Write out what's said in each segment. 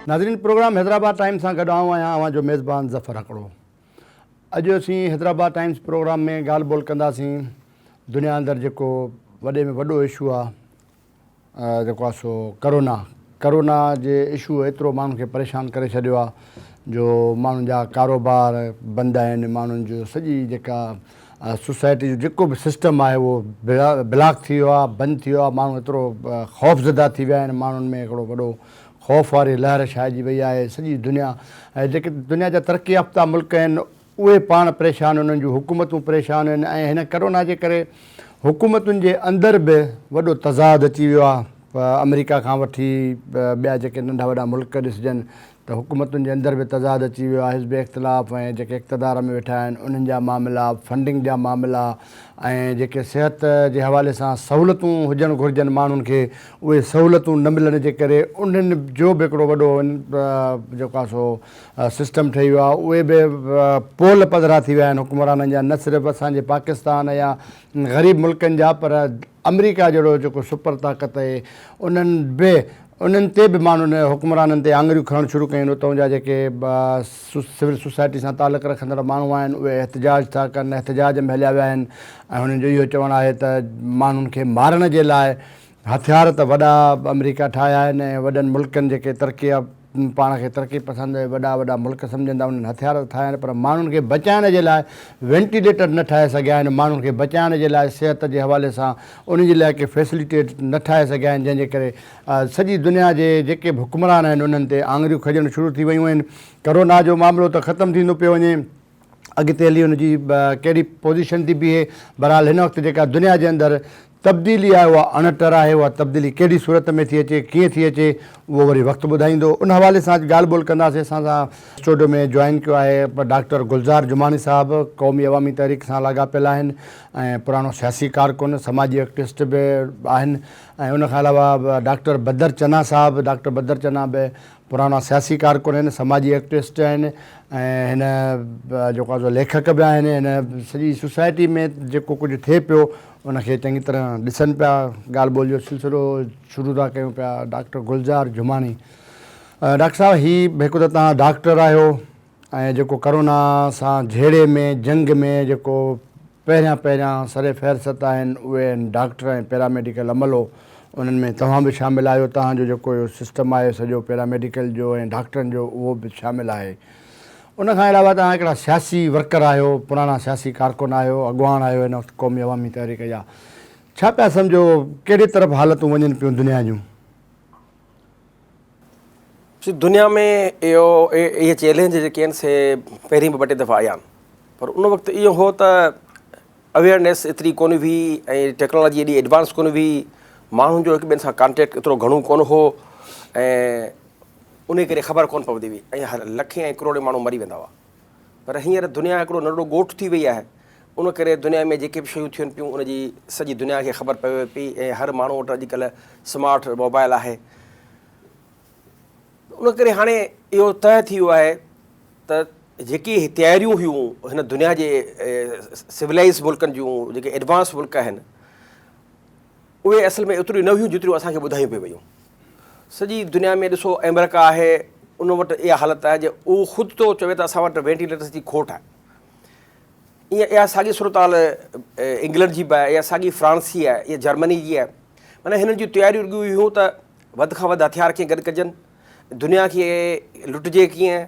ناظرين programme Hyderabad times سان گڏ آئون آهيان اوهان جو ميزبان ظفر هڪڙو. اڄ اسين حيدرآباد ٽائيمز پروگرام ۾ ڳالهه ٻولهه ڪنداسين دنيا اندر جيڪو وڏي ۾ وڏو اشو آ جيڪو آ سو ڪرونا ڪرونا جي اشو ايترو ماڻهن کي پريشان ڪري ڇڏيو آ جو ماڻهن جا ڪاروبار بند آهن ماڻهن جو سڄي جيڪا سوسائٽي جو جيڪو به سسٽم آهي اهو بلاڪ ٿي ويو آ بند ٿي ويو آ ماڻهو ايترو خوف زده ٿي ويا آهن ماڻهن ۾ هڪڙو وڏو خوف واري لهر ڇائجي وئي آهي سڄي دنيا ۽ جيڪي دنيا جا ترقي يافته ملڪ آهن اهي پاڻ پريشان انهن جون حڪومتون پريشان آهن ۽ هن ڪرونا جي ڪري حڪومتن جي اندر به وڏو تضاد اچي ويو آهي آمريڪا کان وٺي ٻيا جيڪي ننڍا وڏا ملڪ ڏسجن ته حڪومتن جي اندر به تضاد اچي ويو آهي، حزب اختلاف ۽ جيڪي اقتدار ۾ ويٺا آهن انهن جا معاملا، فنڊنگ جا معاملا ۽ جيڪي صحت جي حوالي سان سهولتون هجڻ گهرجن ماڻهن کي اهي سهولتون نه ملڻ جي ڪري انهن جو به هڪڙو وڏو جيڪو آهي سو سسٽم ٺهي ويو آهي اهي به پول پڌرا ٿي ويا آهن حڪمرانن جا نه صرف اسان جي پاڪستان يا غريب ملڪن جا پر آمريڪا جهڙو جيڪو سپر طاقت اهي انهن به انهن تي به ماڻهن حڪمرانن تي آڱريون کڻڻ شروع ڪيون اتان جا جيڪي سول سوسائٽي سان تعلق رکندڙ ماڻهو آهن اهي احتجاج ٿا ڪن احتجاج ۾ هليا ويا آهن ۽ هنن جو اهو چوڻ آهي ته ماڻهن کي مارڻ جي لاء هٿيار ته وڏا آمريڪا ٺاهيا آهن ۽ وڏن ملڪن جيڪي ترقي پاڻ کي ترقي پسند ۽ وڏا وڏا ملڪ سمجهن ٿا انهن هٿيار ته ٺاهيا آهن پر ماڻهن کي بچائڻ جي لاء وينٽيليٽر نه ٺاهي سگهيا آهن ماڻهن کي بچائڻ جي لاء صحت جي حوالي سان انهن جي لاء ڪي فيسليٽيٽ نه ٺاهي سگهيا آهن جنهن جي ڪري سڄي دنيا جي جيڪي به حڪمران آهن انهن تي آڱريون کڄڻ شروع ٿي ويون آهن. ڪرونا جو معاملو ته ختم ٿيندو پيو وڃي اڳتي هلي ان جي ڪهڙي پوزيشن ٿي بيهي بهرحال هن وقت جيڪا دنيا جي اندر تبديلي آهي اها اڻٽر آهي اها تبديلي ڪهڙي صورت ۾ ٿي اچي ڪيئن ٿي اچي اهو وري وقت ٻڌائيندو ان حوالي سان اڄ ڳالهه ٻولهه ڪنداسين اسان سان اسٽوڊيو ۾ جوائن ڪيو آهي ڊاڪٽر گلزار جماڻي صاحب قومي عوامي تحريڪ سان لاڳاپيل آهن ۽ پراڻو سياسي ڪارڪن سماجي ايڪٽسٽ به آهن ۽ ان کان علاوه ڊاڪٽر بدر چنا صاحب، ڊاڪٽر بدر چنا به پراڻا سياسي ڪارڪن آهن، سماجي ايڪٽوسٽ آهن ۽ هن جيڪو آهي سو ليکڪ به آهن، هن سڄي سوسائٽي ۾ جيڪو ڪجهه ٿئي پيو ان کي چڱي طرح ڏسن پيا، ڳالهه ٻولهه جو سلسلو شروع ٿا ڪيون پيا. ڊاڪٽر گلزار جماڻي، ڊاڪٽر صاحب هي هڪ ته توهان ڊاڪٽر آهيو ۽ جيڪو ڪرونا سان جهيڙي ۾ جنگ ۾ جيڪو پهريان پهريان سر فهرست آهن اهي آهن ڊاڪٽر ۽ پيراميڊيڪل عملو انهن ۾ توهان به شامل آهيو توهان جو جيڪو اهو سسٽم آهي سڄو پيراميڊيڪل جو ۽ ڊاڪٽرن جو اهو به شامل آهي ان کان علاوه توهان هڪڙا سياسي ورڪر آهيو پراڻا سياسي ڪارڪن آهيو اڳواڻ آهيو هن وقت قومي عوامي تحريڪ جا ڇا پيا سمجهو ڪهڙي طرف حالتون وڃن پيون دنيا جون؟ سي دنيا ۾ اهو اهي چئلينج جيڪي آهن سي پهرين به ٻه ٽي دفعا آيا آهن پر ان وقت اهو هو ته اويئرنيس ايتري ڪونه هئي ۽ ٽيڪنالاجي ايڏي ايڊوانس ڪونه هئي ماڻهن جو هڪ ٻئي سان ڪانٽيڪٽ ايترو گهڻو ڪونه هو ۽ ان ڪري خبر ڪونه پوندي هئي ۽ لکين ۽ ڪروڙين ماڻهو مري ويندا هئا پر هينئر دنيا هڪڙو ننڍڙو ڳوٺ ٿي وئي آهي ان ڪري دنيا ۾ جيڪي به شيون ٿين پيون ان جي سڄي دنيا کي خبر پوي پئي ۽ هر ماڻهو وٽ اڄڪلهه سمارٽ موبائل آهي ان ڪري هاڻي اهو طئه ٿي ويو آهي ته جيڪي تياريون هيون هن دنيا جي سولائز ملڪن جون جيڪي ايڊوانس ملڪ آهن اهي اصل ۾ ايتريون نه هيون جيتريون اسان کي ٻڌايون پئي ويون سڄي دنيا ۾ ڏسو آمريڪا آهي ان وٽ اها حالت آهي جو اهو خود ٿو چوي ته اسان وٽ وينٽيليٽرس جي کوٽ آهي ائين اها ساڳي صورتحال انگلنڊ جي به آهي اها ساڳي فرانس جي آهي اها جرمني جي آهي معنيٰ هنن جون تياريون رڳيون هيون ته وڌ کان وڌ هٿيار ڪيئن گڏ ڪجن، دنيا کي لٽجي ڪيئن،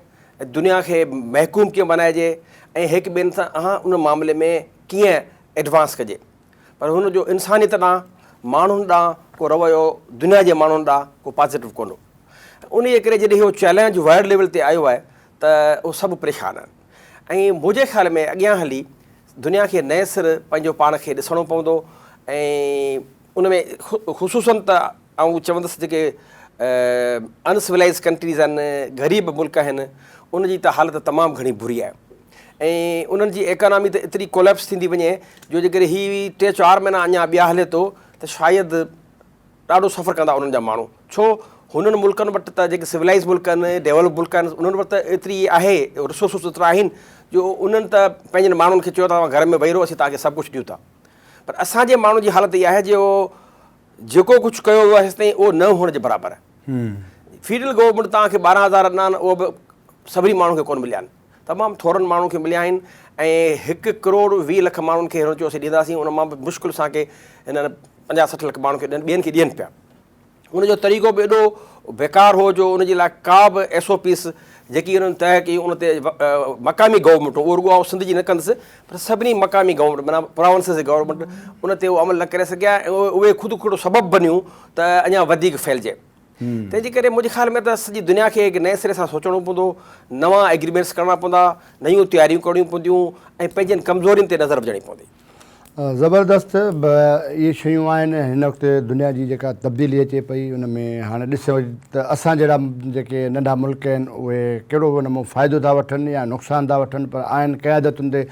دنيا کي محڪوم ڪيئن بنائجي ۽ هڪ ٻين سان ان معاملي ۾ ڪيئن ايڊوانس ڪجي. پر هن جو انسانيت ڏانهن، ماڻهن ڏانهن ڪو رويو دنيا جي ماڻهن ڏانهن ڪو پازيٽو ڪونه هو. انهيء ڪري جڏهن اهو چئلينج ورلڊ ليول تي آيو آهي ته اهو سڀ پريشان آهن ۽ منهنجي خيال ۾ اڳيان هلي دنيا کي نئين سر پنهنجو پاڻ کي ڏسڻو پوندو ۽ ان ۾ خصوصن ته آئون چوندس جيڪي ان سولائز ڪنٽريز آهن غريب ملڪ آهن ان جي ته حالت تمام گهڻي بري آهي ۽ انهن جي ايڪانامي ته ايتري ڪوليپس ٿيندي وڃي جو جيڪڏهن هي ٽي چار مهينا اڃا ٻيا هلي ٿو ته شايد ڏاڍو سفر ڪندا انهن جا ماڻهو ڇو هنن ملڪن وٽ ته جيڪي سولائز ملڪ آهن ڊيولپ ملڪ آهن انهن وٽ ته ايتري آهي ريسورسز ايترا آهن جو انهن ته پنهنجن ماڻهن کي چيو ته توهان گهر ۾ ويهي رهو اسين توهان کي سڀ ڪجهه ڏيون ٿا پر اسان جي ماڻهن جي حالت اها آهي جو جيڪو ڪجهه ڪيو ويو آهي هيستائين اهو نه هئڻ جي برابر آهي. فيڊرل گورنمينٽ توهان کي 12,000 ڏنا آهن اهو به سڀني ماڻهن کي ڪونه مليا آهن تمام ٿورن ماڻهن کي مليا آهن ۽ هڪ ڪروڙ 20 لک ماڻهن کي هنن چيو اسين ڏينداسين ان مان به مشڪل سان ڪي هنن 50 60 لک ماڻهن کي ڏين ٻين کي ڏين پيا. ان جو طريقو به ايڏو بيڪار هو جو ان جي لاء ڪا به ايس او پيس جيڪي انهن طئه ڪئي ان تي مقامي گورنمينٽون اهو رڳو آئون سنڌ جي نه ڪندس پر سڀني مقامي گورنمينٽ معنيٰ پراونسز جي گورنمينٽ ان تي اهو عمل نه ڪري سگهيا ۽ اهي خود هڪڙو سبب بنيون ته اڃا وڌيڪ ڦهلجي. تنهن جي ڪري منهنجي خيال ۾ ته سڄي دنيا کي هڪ نئين سري سان سوچڻو پوندو، نوان ايگريمينٽس ڪرڻا پوندا، نيون تياريون ڪرڻيون پونديون ۽ پنهنجين ڪمزورين تي نظر وجهڻي پوندي. زبردست اهي شيون آهن هن وقت دنيا جي جيڪا تبديلي اچي پئي ان ۾ هاڻي ڏسو ته اسان جهڙا جيڪي ننڍا ملڪ آهن اهي ڪهڙو ان مان فائدو ٿا وٺن يا نقصان ٿا وٺن پر آهن قيادتن تي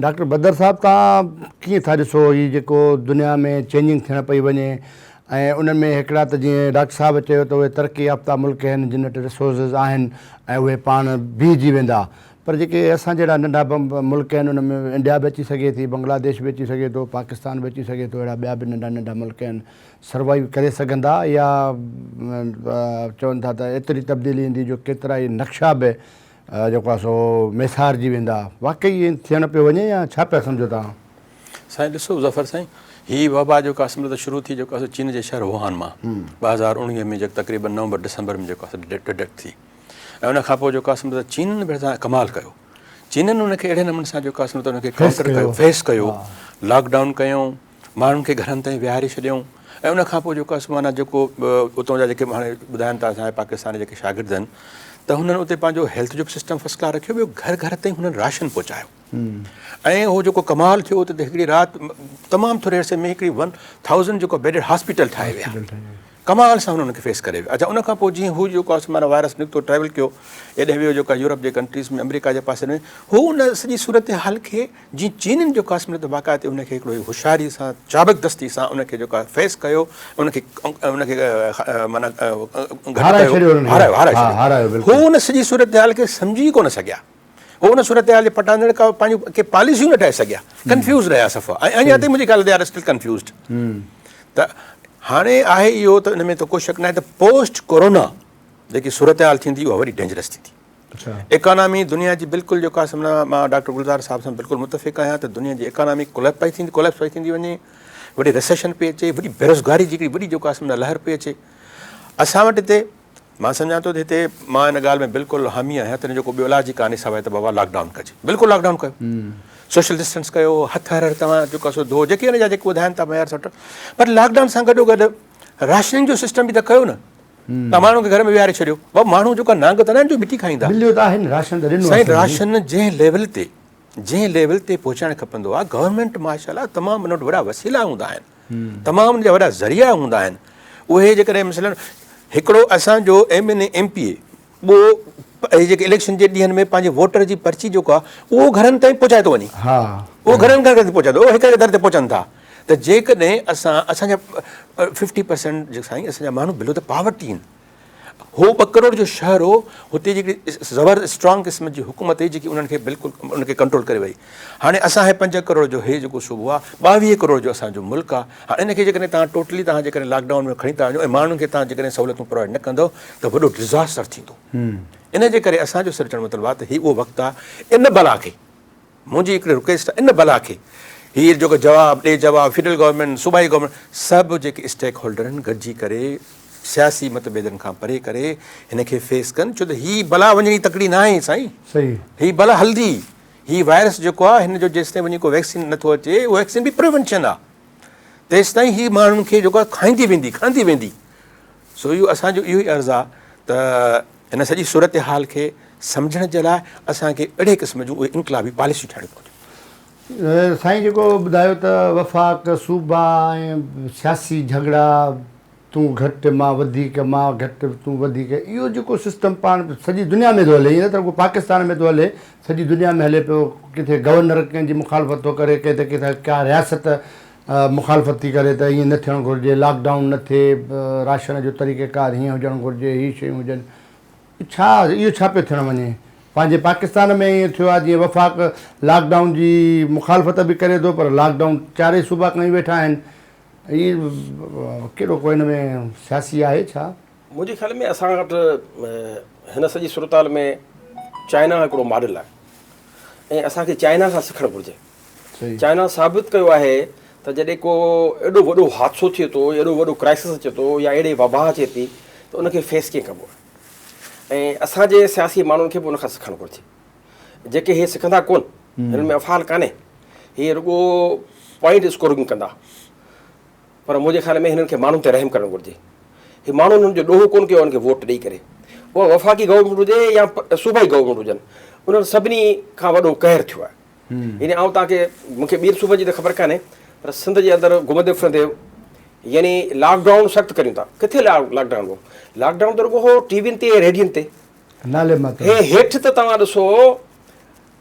ڊاڪٽر بدر صاحب توهان ڪيئن ٿا ڏسو هي جيڪو دنيا ۾ چينجنگ ٿيڻ پئي وڃي ۽ انهن ۾ هڪڙا ته جيئن ڊاڪٽر صاحب چيو ته اهي ترقي يافته ملڪ آهن جن وٽ ريسورسز آهن ۽ اهي پاڻ بيهجي ويندا پر جيڪي اسان جهڙا ننڍا ملڪ آهن ان ۾ انڊيا به اچي سگهي ٿي بنگلاديش به اچي سگهي ٿو پاڪستان به اچي سگهي ٿو اهڙا ٻيا به ننڍا ننڍا ملڪ آهن سروائيو ڪري سگهندا يا چون ٿا ته ايتري تبديلي ايندي جو ڪيترا ئي نقشا به جيڪو آهي سو ميسارجي ويندا واقعي ائين ٿيڻ پيو وڃي يا ڇا پيا سمجهو توهان؟ سائين ڏسو ظفر سائين هي وبا جيڪو آهي سمجهو ته شروع ٿي جيڪو آهي چين جي شهر ووهان مان 2019 ۾ جيڪو تقريبن نومبر ڊسمبر ۾ جيڪو آهي ڊٽيڪٽ ٿي ۽ ان کان پوء جيڪو آهي سمجهو ته چينن به سان ڪمال ڪيو چينن ان کي اهڙي نموني سان جيڪو آهي سمجهو ته ان کي ڪائونٽر ڪيو فيس ڪيو لاڪ ڊائون ڪيو ماڻهن کي گهرن تائين ويهاري ڇڏيائون ۽ ان کان پوء جيڪو آهي سو معنيٰ جيڪو اتان جا جيڪي هاڻي ٻڌائن ٿا اسان جا پاڪستاني جيڪي شاگرد آهن ته هنن اتي پنهنجو هيلٿ جو به سسٽم فرسٽ ڪلاس رکيو ٻيو گهر گهر تائين هنن راشن پهچايو ۽ هو جيڪو ڪمال ٿيو ته هڪڙي رات تمام ٿوري عرصي ۾ هڪڙي ون ٿائوزنڊ جيڪو بيڊڊ هاسپيٽل ٺاهي ويا ڪمال سان هن ان کي فيس ڪري ويو. اڇا ان کان پوء جيئن هو جيڪو آهي سو معنيٰ وائرس نڪتو ٽريول ڪيو ايڏهن ويو جيڪو آهي يورپ جي ڪنٽريز ۾ آمريڪا جي پاسي ۾ هو ان سڄي صورتحال کي جيئن چينين جيڪو آهي سو مطلب باقاعدي ان کي هڪڙو هوشياري سان چابڪ دستي سان ان کي جيڪو آهي فيس ڪيو ان کي ان کي معنيٰ گهٽ ڪيو هارايو هارايو هو ان سڄي صورتحال کي سمجهي ڪونه سگهيا. هو ان صورتحال جي پٽاندڙ ڪا پنهنجون ڪي پاليسيون نه ٺاهي سگهيا ڪنفيوز رهيا صفا ۽ اڃا تائين منهنجي خيال they are still confused ته هاڻي آهي اهو ته ان ۾ ته ڪو شڪ ناهي ته پوسٽ ڪورونا جيڪي صورتحال ٿيندي اها وڏي ڊينجرس ٿيندي اڪانامي دنيا جي بلڪل جيڪو آهي سمجھا مان ڊاڪٽر گلزار صاحب سان بلڪل متفق آهيان ته دنيا جي اڪانامي ڪوليپس پئي ٿيندي ڪوليپس پئي ٿيندي وڃي وڏي ريسيشن پئي اچي وڏي بيروزگاري جي وڏي جيڪو آهي سمجھا لهر پئي اچي اسان وٽ هتي مان سمجهان ٿو ته هتي مان ان ڳالهه ۾ بلڪل حامي آهيان ته ان جو ڪو ٻيو علاج ئي ڪانهي سواء ته بابا لاڪ ڊائون ڪجي بلڪل لاڪ ڊائون ڪيو سوشل ڊسٽنس ڪيو هٿ هر هر توهان جيڪو سو ڌو جيڪي ان جا جيڪي ٻڌائن ٿا معيار سٽ پر لاڪ ڊائون سان گڏو گڏ راشننگ جو سسٽم به ته ڪيو نه توهان ماڻهن کي گهر ۾ ويهاري ڇڏيو بابا ماڻهو جيڪو نانگ ته ناهن جو مٽي کائيندا مليو ته آهي نه راشن ته ڏنو سائين راشن جنهن ليول تي جنهن ليول تي پهچائڻ کپندو آهي گورنمينٽ ماشاء الله تمام ان وٽ وڏا وسيلا هوندا آهن تمام ان جا وڏا ذريعا هوندا آهن اهي جيڪڏهن مثلاً هڪڙو اسان جو M N A M P A ٻو هي جيڪي اليڪشن جي ڏينهن ۾ پنهنجي ووٽر جي پرچي جيڪو آهي اهو گهرن تائين پهچائي ٿو وڃي اهو گهرن گهر تائين پهچائي ٿو اهو هڪ هڪ در تي پهچن ٿا ته جيڪڏهن اسان اسان جا ففٽي پرسنٽ سائين اسان جا ماڻهو بلو ته پاورٽي آهن هو ٻه ڪروڙ جو شهر هو، هتي جيڪي زبر اسٽرانگ قسم جي حڪومت هئي جيڪي انهن کي بلڪل ان کي ڪنٽرول ڪري وئي. هاڻي اسان هي پنج ڪروڙ جو هي جيڪو صوبو آهي، 22 ڪروڙ جو اسان جو ملڪ آهي، هاڻي ان کي جيڪڏهن توهان ٽوٽلي توهان جيڪڏهن لاڪ ڊائون ۾ کڻي ٿا وڃو ۽ ماڻهن کي توهان جيڪڏهن سهولتون پرووائيڊ نه ڪندؤ ته وڏو ڊزاسٽر ٿيندو. ان جي ڪري اسان جو صرف چوڻ مطلب آهي ته هي اهو وقت آهي ان بلا کي منهنجي هڪڙي رڪويسٽ آهي ان بلا کي هي جيڪو جواب ڏي جواب فيڊرل گورنمينٽ صوبائي گورنمينٽ سڀ جيڪي اسٽيڪ هولڊر آهن گڏجي ڪري سياسي متڀيدن کان پري ڪري هن کي فيس ڪن ڇو ته هي بلا وڃڻي تڪڙي نه آهي سائين صحيح هي بلا هلندي هي وائرس جيڪو آهي هن جو جيستائين وڃي ڪو ويڪسين نٿو اچي اهو ويڪسين به پريونشن آهي تيستائين هي ماڻهن کي جيڪو آهي کائيندي ويندي کڻندي ويندي سو اهو اسان جو اهو ئي عرض آهي ته هن سڄي صورتحال کي سمجهڻ جي لاء اسان کي اهڙي قسم جون اهي انقلابي پاليسيون ٺاهڻيون پونديون. سائين جيڪو ٻڌايو ته وفاق، صوبا ۽ سياسي جهڳڙا تون گهٽ مان وڌيڪ مان گهٽ تون وڌيڪ اهو جيڪو سسٽم پاڻ سڄي دنيا ۾ ٿو هلي ائين نه ته رڳو پاڪستان ۾ ٿو هلي سڄي دنيا ۾ هلي پيو ڪٿي گورنر ڪنهن جي مخالفت ٿو ڪري ڪٿي ڪٿي ڪا رياست مخالفت ٿي ڪري ته ائين نه ٿيڻ گهرجي، لاڪ ڊائون نه ٿئي، راشن جو طريقه ڪار هيئن هجڻ گهرجي، هي شيون هجن. ڇا اهو ڇا پيو ٿيڻ وڃي؟ پنهنجي پاڪستان ۾ ائين ٿيو آهي جيئن وفاق لاڪ ڊائون جي مخالفت به ڪري ٿو پر لاڪ ڊائون چارئي صوبا ڪيون ويٺا آهن. هي ڪهڙو ڪو هن ۾ سياسي آهي ڇا؟ منهنجي خيال ۾ اسان وٽ هن سڄي صورتحال ۾ چائنا هڪڙو ماڊل آهي ۽ اسان کي چائنا کان سکڻ گهرجي. چائنا ثابت ڪيو آهي ته جڏهن ڪو ايڏو وڏو حادثو ٿئي ٿو، ايڏو وڏو ڪرائسس اچي ٿو يا اهڙي وبا اچي ٿي ته ان کي فيس ڪيئن ڪبو آهي ۽ اسان جي سياسي ماڻهن کي به ان کان سکڻ گهرجي. جيڪي هي سکندا ڪون، هنن ۾ افعال ڪانهي، هي رڳو پوائنٽ اسڪورنگ ڪندا. پر منهنجي خيال ۾ هنن کي ماڻهن تي رحم ڪرڻ گهرجي. هي ماڻهن هنن جو ڏوهه ڪونه ڪيو آهي هنن کي ووٽ ڏئي ڪري. اها وفاقي گورنمينٽ هجي يا صوبائي گورنمينٽ هجن انهن سڀني کان وڏو قهر ٿيو آهي. يعني آئون توهان کي مون کي ٻين صوبن جي ته خبر ڪانهي پر سنڌ جي اندر گهمندي ڦرندي يعني لاڪ ڊائون سخت ڪريون ٿا. ڪٿي لاڪ ڊائون هو؟ لاڪ ڊائون ته رڳو هو ٽي وين تي ۽ ريڊين تي. نالي ماتر. هي هيٺ ته توهان ڏسو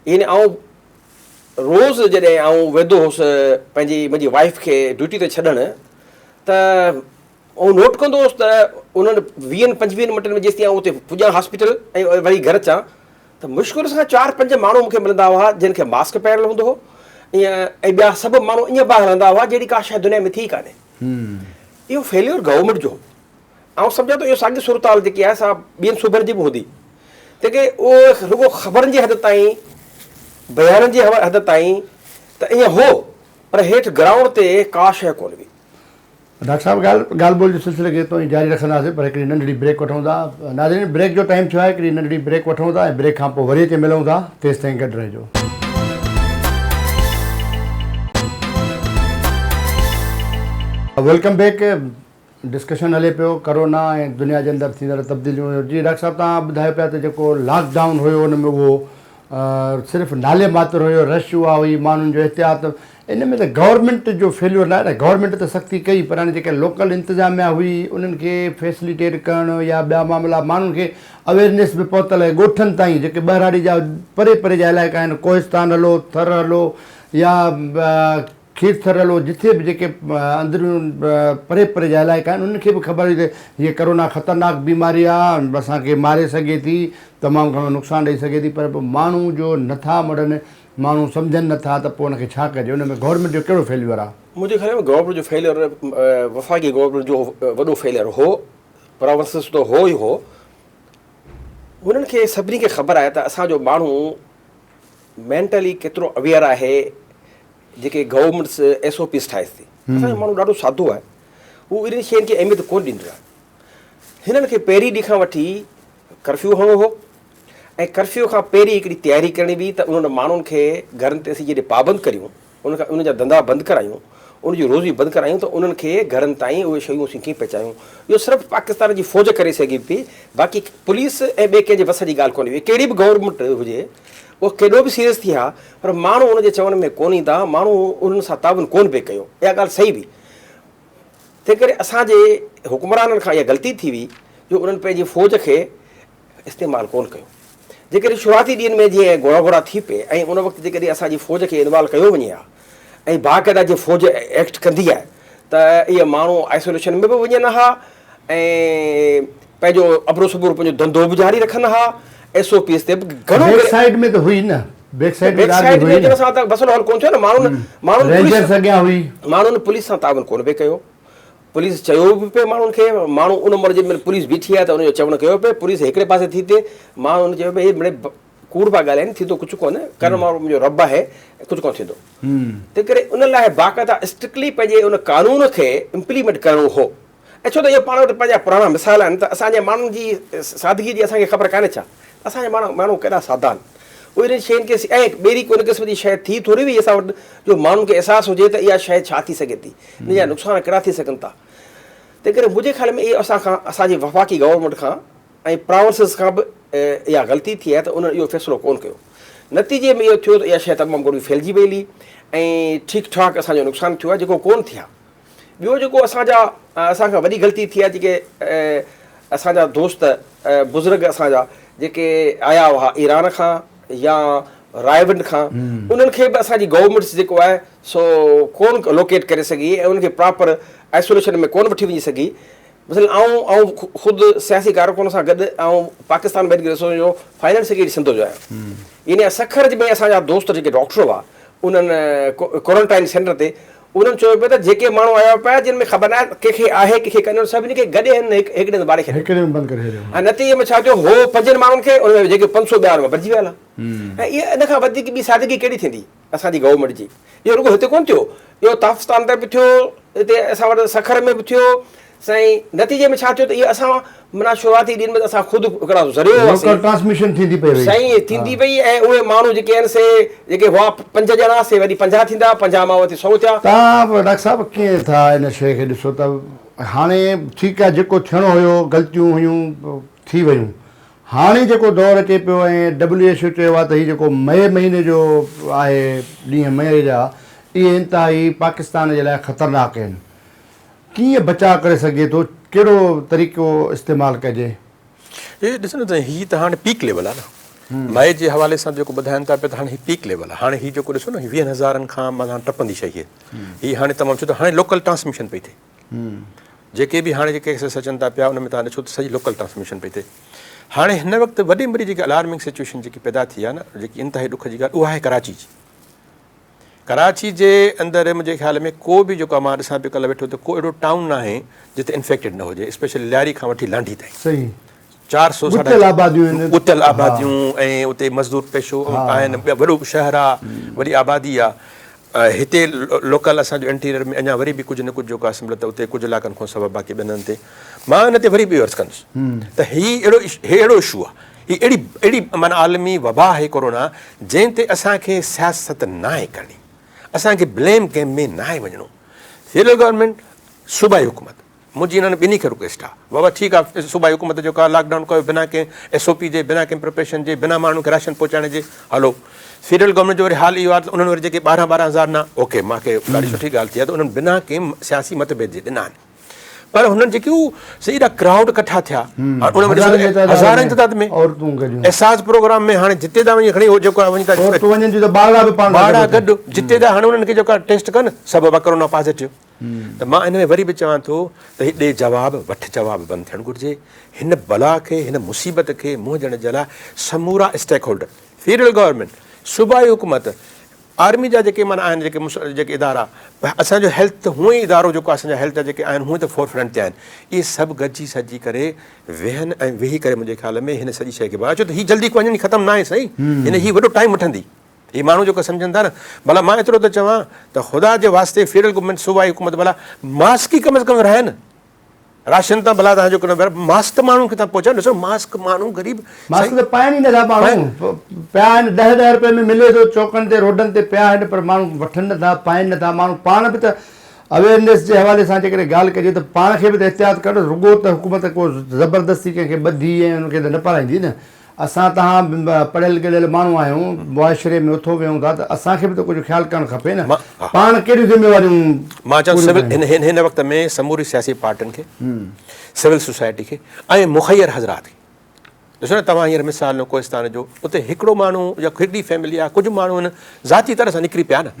يعني آئون روز جڏهن آئون ويندو هوس پنهنجي منهنجي وائيف کي ڊيوٽي تي ڇڏڻ ته آئون نوٽ ڪندو هوس ته انهن ويهن پنجويهن منٽن ۾ جيستائين آئون اتي پڄان هاسپيٽل ۽ وري گهر اچان ته مشڪل سان چار پنج ماڻهو مون کي ملندا هئا جن کي ماسڪ پهريل هوندو هو ائين ۽ ٻيا سڀ ماڻهو ائين پيا هلندا هئا جهڙي ڪا شيء دنيا ۾ ٿي ڪانهي. اهو فيليور گورنمينٽ جو هو. آئون سمجهان ٿو اهو ساڳي صورتحال جيڪي آهي سا ٻين صوبن جي به هوندي. تنهن ڪري اهو رڳو خبرن جي حد تائين، بيانن جي حد تائين ته ائين هو پر هيٺ گرائونڊ تي ڪا شيء ڪونه هئي. ڊاڪٽر صاحب ڳالهه ڳالهه ٻولهه جي سلسلي کي توهين جاري رکنداسين پر هڪڙي ننڍڙي بريڪ وٺون ٿا. ناظرين بريڪ جو ٽائيم ٿيو آهي هڪڙي ننڍڙي بريڪ وٺون ٿا ۽ بريڪ کان پوء وري اچي ملون ٿا تيستائين گڏ رهجو. Welcome back discussion هلي پيو ڪرونا ۽ دنيا جي اندر ٿيندڙ تبديليون جي ڊاڪٽر صاحب توهان ٻڌايو پيا ته جيڪو لاڪ ڊائون هيو ان ۾ اهو صرف نالي ماتر هيو رش اها هئي ماڻهن جو احتياط ان ۾ ته گورنمينٽ جو فيليور ناهي نه گورنمينٽ ته سختي ڪئي پر هاڻي جيڪا لوڪل انتظاميا هئي انهن کي فيسليٽيٽ ڪرڻ يا ٻيا معاملا ماڻهن کي اويرنيس به پهتل آهي ڳوٺن تائين جيڪي ٻهراڙي جا پري پري جا علائقا آهن ڪوهستان هلو ٿر هلو يا کيرٿر هلو جٿي به جيڪي اندريون پري پري جا علائقا آهن انهن کي به خبر هئي ته هيء ڪرونا خطرناڪ بيماري آهي اسان کي ماري سگهي ٿي تمام گهڻو نقصان ڏئي سگهي ٿي پر پوء ماڻهو جو نٿا مڙن ماڻهو سمجهن نٿا ته پوء ان کي ڇا ڪجي ان ۾ گورنمينٽ جو ڪهڙو فيليور آهي؟ منهنجي خيال ۾ گورنمينٽ جو فيليور وفاقي گورنمينٽ جو وڏو فيليور هو پراونسز ته هو ئي هو هنن کي سڀني کي خبر آهي ته اسان جو ماڻهو مينٽلي ڪيترو اويئر آهي جيڪي گورنمينٽس ايس او پيز ٺاهي ٿي اسان جو ماڻهو ڏاڍو سادو آهي هو انهن شين کي اهميت ڪونه ڏيندو آهي هنن کي پهرين ڏينهن کان وٺي ڪرفيو هڻڻو هو ۽ ڪرفيو کان پهرين هڪڙي تياري ڪرڻي هئي ته انهن ماڻهن کي گهرن تي اسين جڏهن پابند ڪريون ان کان انهن جا ڌنڌا بند ڪرايون ان جي روزي بند ڪرايون ته انهن کي گهرن تائين اهي شيون اسين ڪيئن پهچايون اهو صرف پاڪستان جي فوج ڪري سگهي پئي باقي پوليس ۽ ٻئي ڪنهن جي وس جي ڳالهه ڪونه هئي ڪهڙي به گورنمينٽ هجي اهو ڪيڏو به سيريس ٿئي ها پر ماڻهو ان جي چوڻ ۾ ڪونه ايندا ها، ماڻهو انهن سان تعاون ڪونه پئي ڪيو، اها ڳالهه صحيح هئي. تنهن ڪري اسان جي حڪمرانن کان اها غلطي ٿي وئي جو انهن پنهنجي فوج کي استعمال ڪونه ڪيو. جيڪڏهن شروعاتي ڏينهن ۾ جيئن گهوڙا گهوڙا ٿي پئي ۽ ان وقت جيڪڏهن اسان جي فوج کي انوالو ڪيو وڃي ها ۽ باقاعده جيئن فوج ايڪٽ ڪندي آهي ته اهي ماڻهو آئسوليشن ۾ به وڃن ها ۽ پنهنجو ابرو سبرو پنهنجو ڌنڌو به جاري رکن ها ايس او پيز تي به گهڻو بيڪ سائيڊ ۾ ته هئي نه بيڪ سائيڊ ۾ سائيڊ ۾ اچڻ سان ته مسئلو حل ڪونه ٿيو نه ماڻهن ماڻهن رينجرز اڳيان هئي ماڻهن پوليس سان تعاون ڪونه پئي ڪيو پوليس چيو به پئي ماڻهن کي ماڻهو ان مهل جنهن مهل پوليس بيٺي آهي ته ان جو چوڻ ڪيو پئي پوليس هڪڙي پاسي ٿي ٿئي ماڻهن چيو پئي هي مڙئي ڪوڙ پيا ڳالهائين ٿيندو ڪجهه ڪونه ڪرڻ وارو منهنجو رب آهي ڪجهه ڪونه ٿيندو تنهن ڪري ان لاء باقاعده اسٽرڪٽلي پنهنجي ان قانون کي امپليمينٽ ڪرڻو هو ۽ ڇو ته اهو پاڻ وٽ پنهنجا پراڻا مثال آهن ته اسان جي ماڻهن جي سادگي جي اسان کي خبر ڪانهي ڇا اسان جا ماڻهو ماڻهو ڪيڏا سادا آهن اهي انهن شين کي ۽ ٻيري ڪو ان قسم جي شيء ٿي ٿوري هئي اسان وٽ جو ماڻهن کي احساس هجي ته اها شيء ڇا ٿي سگهي ٿي ان جا نقصان ڪهڙا ٿي سگهن ٿا تنهن ڪري منهنجي خيال ۾ اهو اسان کان اسان جي وفاقي گورنمينٽ کان ۽ پراونسز کان به اها غلطي ٿي آهي ته انهن اهو فيصلو ڪونه ڪيو. نتيجي ۾ اهو ٿيو ته اها شيء تمام گهڻي ڦهلجي وئي هلي ۽ ٺيڪ ٺاڪ اسان جو نقصان ٿيو آهي جيڪو ڪونه ٿئي ها. ٻيو جيڪو اسان جا اسان کان وڏي غلطي ٿي آهي جيڪي اسان جا دوست بزرگ اسان جا جيڪي آيا هئا ايران کان يا رائيونڊ کان انهن کي به اسان جي گورنمينٽس جيڪو آهي سو ڪونه لوڪيٽ ڪري سگهي ۽ انهن کي پراپر آئسوليشن ۾ ڪونه وٺي وڃي سگهي. مثلاً آئون آئون خود سياسي ڪارڪن سان گڏ آئون پاڪستان ميڊيڪل ايسوسيئيشن جو فائنانس سيڪريٽري سنڌ جو آهيان يعني سکر ۾ اسان جا دوست جيڪي ڊاڪٽر هئا انهن ڪورنٽائن سينٽر تي انهن چيو پيو ته جيڪي ماڻهو آيا پيا جن ۾ خبر ناهي ڪنهن کي آهي ڪنهن کي ڪونهي سڀني کي گڏي هن هڪ هڪڙي هنڌ ٻاڙي ڇڏيو. هڪڙي ۾ بند ڪري ڇڏيو. ۽ نتيجي ۾ ڇا ٿيو هو پنجن ماڻهن کي ان ۾ جيڪي 500 ٻيا ان ۾ ڀرجي ويا هلا. ۽ اها ان کان وڌيڪ ٻي سادگي ڪهڙي ٿيندي اسان جي گورنمينٽ جي. اهو رڳو هتي ڪونه ٿيو اهو تافتان تي به ٿيو هتي اسان وٽ سکر ۾ به ٿيو سائين نتيجي ۾ ڇا ٿيو ته اهو اسان معنيٰ شروعاتي ڏينهن ۾ ته اسان خود هڪڙا ذريعو هئاسين. لوڪل ٽرانسميشن ٿيندي پئي وئي. سائين ٿيندي پئي ۽ اهي ماڻهو جيڪي آهن سي جيڪي هئا پنج ڄڻا سي وري 50 ٿيندا 50 مان وري 100 ٿيا. توهان به ڊاڪٽر صاحب ڪيئن ٿا ان شيء کي ڏسو ته هاڻي ٺيڪ آهي جيڪو ٿيڻو هيو غلطيون هيون ٿي ويون هاڻي جيڪو دور اچي پيو ۽ ڊبليو ايڇ او چيو آهي ته هي جيڪو مئي مهيني جو آهي ڏينهن مئي جا اهي انتهائي پاڪستان جي لاء خطرناڪ آهن ڪيئن بچاء ڪري سگهجي ٿو ڪهڙو طريقو استعمال ڪجي؟ هي ڏس نه ته هي ته هاڻي پيڪ ليول آهي نه مئي جي حوالي سان جيڪو ٻڌائن ٿا پيا ته هاڻي هي پيڪ ليول آهي هاڻي هي جيڪو ڏسو نه هي ويهن هزارن کان مٿان ٽپندي شيء هي هي هاڻي تمام ڇو ته هاڻي لوڪل ٽرانسميشن پئي ٿئي جيڪي به هاڻي جيڪي ڪيسز اچن ٿا پيا ان ۾ تهان ڏسو ته سڄي لوڪل ٽرانسميشن پئي ٿئي هاڻي هن وقت وڏي ۾ وڏي جيڪي الارمنگ سچويشن جيڪي پيدا ٿي آهي نه جيڪي انتهائي ڏک جي ڳالهه اها آهي ڪراچي جي ڪراچي جي اندر منهنجي خيال ۾ ڪو به جيڪو مان ڏسان پيو ڪلهه ويٺو ته ڪو اهڙو ٽائون ناهي جتي انفيڪٽيڊ نه هجي اسپيشلي لياري کان وٺي لانڍي تائين صحيح 400 ڳتيل آباديون آهن ڳتيل آباديون ۽ اتي مزدور پيشو آهن وڏو شهر آ وڏي آبادي آ هتي لوڪل اسان جو انٽيريئر ۾ اڃا وري به ڪجهه نه ڪجهه جيڪو آهي سمجهه ته اتي ڪجهه علائقن کان سواء باقي ٻين هنڌن تي مان ان تي وري به عرض ڪندس ته هي اهڙو هي اهڙو اشو آ هي اهڙي اهڙي معنيٰ عالمي وبا آهي ڪورونا جنهن تي اسان کي سياست ناهي ڪرڻي اسان کي بليم گيم ۾ ناهي وڃڻو فيڊرل گورنمينٽ صوبائي حڪومت منهنجي انهن ٻنهي کي رڪويسٽ آهي بابا ٺيڪ آهي صوبائي حڪومت جو ڪا لاڪ ڊائون ڪيو بنا ڪنهن ايس او پي جي بنا ڪنهن پريپريشن جي بنا ماڻهن کي راشن پهچائڻ جي هلو فيڊرل گورنمينٽ جو وري حال اهو آهي ته انهن وري جيڪي ٻارهن ٻارهن هزار نه اوڪي مون کي ڏاڍي سٺي ڳالهه ٿي آهي ته انهن بنا ڪنهن سياسي مت ڀيد جي ڏنا آهن پر هنن جيڪي هو سي ايڏا ڪرائوڊ ڪٺا ٿيا هاڻي ان ۾ ڏسو هزارن جي تعداد ۾ عورتون گڏيون احساس پروگرام ۾ هاڻي جتي دا وڃي کڻي هو جيڪو وڃي ٿا عورتون وڃن ٿيون ته ٻارڙا به پاڻ ٻارڙا گڏ جتي دا هاڻي انهن کي جيڪا ٽيسٽ ڪن سڀ ابا ڪورونا پازيٽو ته مان ان ۾ وري به چوان ٿو ته هي ڏي جواب وٺ جواب بند ٿيڻ گهرجي هن بلا کي هن مصيبت کي منهن ڏيڻ جي لاء سمورا اسٽيڪ هولڊر فيڊرل گورنمينٽ صوبائي حڪومت آرمي جا جيڪي معنيٰ آهن جيڪي جيڪي ادارا اسان جو هيلٿ هونئن ئي ادارو جيڪو اسان جا هيلٿ جا جيڪي آهن هونئن ته فور فرنٽ تي آهن اهي سڀ گڏجي سڏجي ڪري ويهن ۽ ويهي ڪري منهنجي خيال ۾ هن سڄي شيء کي بڻايو ڇو ته هي جلدي وڃڻي ختم ناهي سائين هن هي وڏو ٽائيم وٺندي هي ماڻهو جيڪو سمجهن ٿا نه ڀلا مان ايترو ٿو چوان ته خدا جي واسطي فيڊرل گورنمينٽ صوبائي حڪومت ڀلا ماسڪ ئي ڪم از ڪم ورهائن راشن تان ڀلا تهان جو ڪنو پر ماسڪ ته ماڻهن کي تهان پهچايو ڏسو ماسڪ ماڻهو غريب ماسڪ ته پائن ئي نٿا ماڻهو پيا آهن ڏهه ڏهه روپئي ۾ ملي ٿو چوڪن تي روڊن تي پيا آهن پر ماڻهو وٺن نٿا پائن نٿا ماڻهو پاڻ به ته اويئرنيس جي حوالي سان جيڪڏهن ڳالهه ڪجي ته پاڻ کي به ته احتياط ڪرڻ رڳو ته حڪومت ڪو زبردستي ڪنهن کي ٻڌي ۽ ان کي ته نه پارائيندي نه اسان توهان پڙهيل ڳڙهيل ماڻهو آهيون، معاشري ۾ اٿو ويهون ٿا ته اسان کي به ته ڪجهه خيال ڪرڻ کپي نه. پاڻ ڪهڙيون ذميواريون مان چوان سول هن وقت ۾ سموري سياسي پارٽين کي، سول سوسائٽي کي ۽ مخير حضرات کي ڏسو نه توهان هينئر مثال ڏنو ڪوهستان جو اتي هڪڙو ماڻهو يا هڪڙي فيملي يا ڪجهه ماڻهو آهن ذاتي طرح سان نڪري پيا نه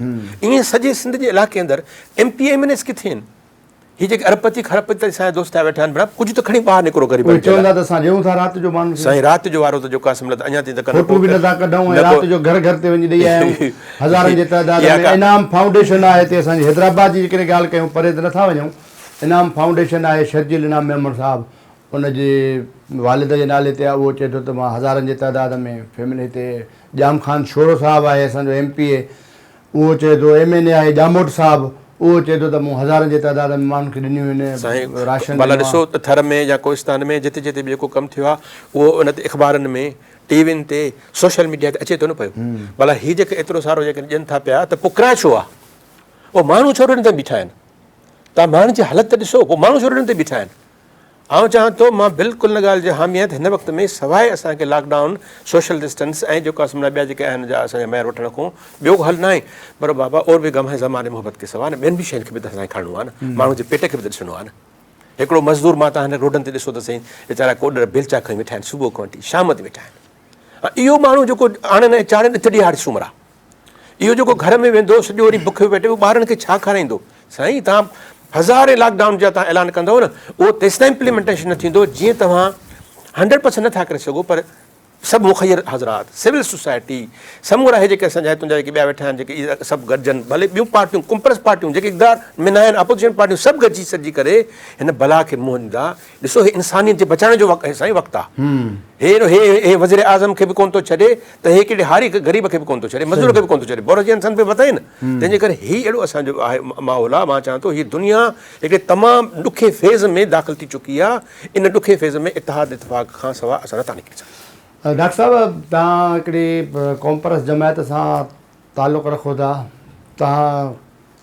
ائين سڄي سنڌ جي علائقي اندر M P M N S ڪٿي آهن؟ هي جيڪي ارب پتي کرب پتي اسان جا دوست ٿيا ويٺا آهن ڀلا ڪجهه ته کڻي ٻاهر نڪرو غريبن اهي چون ٿا ته اسان ڏيون ٿا رات جو ماڻهن کي. سائين رات جو وارو ته جيڪو آهي سو مطلب اڃا تائين ته ڪن فوٽو به نٿا ڪڍون ۽ رات جو گهر گهر تي وڃي ڏئي آيا آهيون هزارن جي تعداد ۾ انعام فائونڊيشن آهي هتي اسان جي حيدرآباد جي جيڪڏهن ڳالهه ڪيون پري ته نٿا وڃون انعام فائونڊيشن آهي شرجيل انعام ميمڻ صاحب ان جي والد جي نالي تي آهي اهو چئي ٿو ته مان هزارن جي تعداد ۾ فيملي هتي ڄام خان شورو صاحب آهي اسان جو ايم پي اي اهو چئي ٿو ايم اين اي آهي ڄاموٽ صاحب اهو چئي ٿو ته مون هزارن جي تعداد ۾ ماڻهن کي ڏنيون آهن سائين راشن ڀلا ڏنو ڏسو آهي. ته ٿر ۾ يا ڪوهستان ۾ جتي جتي به جيڪو ڪم ٿيو آهي اهو ان تي اخبارن ۾ ٽي وين تي سوشل ميڊيا تي اچي ٿو نه پيو ڀلا هي جيڪي ايترو سارو جيڪڏهن ڏين ٿا پيا ته پوء ڪرايو ڇو آهي اهو ماڻهو ڇو روڊن تي بيٺا آهن توهان ماڻهن جي حالت ته ڏسو پوء ماڻهو ڇو روڊن تي بيٺا آهن آئون چاهان ٿو مان بلڪل ان ڳالهه جو حامي آهيان ته هن وقت ۾ سواء اسان کي لاڪ ڊائون، سوشل ڊسٽنس ۽ جيڪو آهي سو ٻيا جيڪي آهن جا اسان جا معيار وٺڻ کان ٻيو ڪو حل ناهي پر بابا اور به غم هي زماني محبت ڪي سوا نه ٻين به شين کي به ته اسان کي کڻڻو آهي نه ماڻهو جي پيٽ کي به ته ڏسڻو آهي نه هڪڙو مزدور مان تهان روڊن تي ڏسو ته سهي ويچارا ڪوڏر بيلچا کڻي ويٺا آهن صبح کان وٺي شام تائين ويٺا آهن اهو ماڻهو جيڪو آڻن ۽ چاڙهن اتي ڏيهاڙي سومرا اهو جيڪو گهر ۾ ويندو سڄو ڏينهن بکيو پيٽ ٻارن کي ڇا کارائيندو سائين توهان هزارين لاڪ ڊائون جا توهان اعلان ڪندو نه اهو تيستائين امپليمينٽيشن نه ٿيندو جيئن توهان 100% نٿا ڪري سگهو پر سڀ مخير حضرات، سول سوسائٽي، سمورا هي جيڪي اسان جا هتون جا جيڪي ٻيا ويٺا آهن جيڪي اهي سڀ گڏجن ڀلي ٻيون پارٽيون ڪمپرس پارٽيون جيڪي اقتدار ۾ نه آهن اپوزيشن پارٽيون سڀ گڏجي سڏجي ڪري هن بلا کي منهن ڏيندا. ڏسو هي انسانيت جي بچائڻ جو وقت سائين وقت آ. هي هي هي وزير اعظم کي به ڪونه ٿو ڇڏي ته هي ڪهڙي هاري غريب کي به ڪونه ٿو ڇڏي مزدور کي به ڪونه ٿو ڇڏي بورجي انسان به وڌائي نه تنهن جي ڪري هي اهڙو اسان جو آهي ماحول آ مان چوان ٿو هي دنيا هڪڙي تمام ڏکي فيز ۾ داخل ٿي چڪي آ ان ڏکي فيز ۾ اتحاد اتفاق کان سواء اسان نٿا نڪري سگهون. ڊاڪٽر صاحب توهان هڪڙي قومپرست جماعت سان تعلق رکو ٿا توهان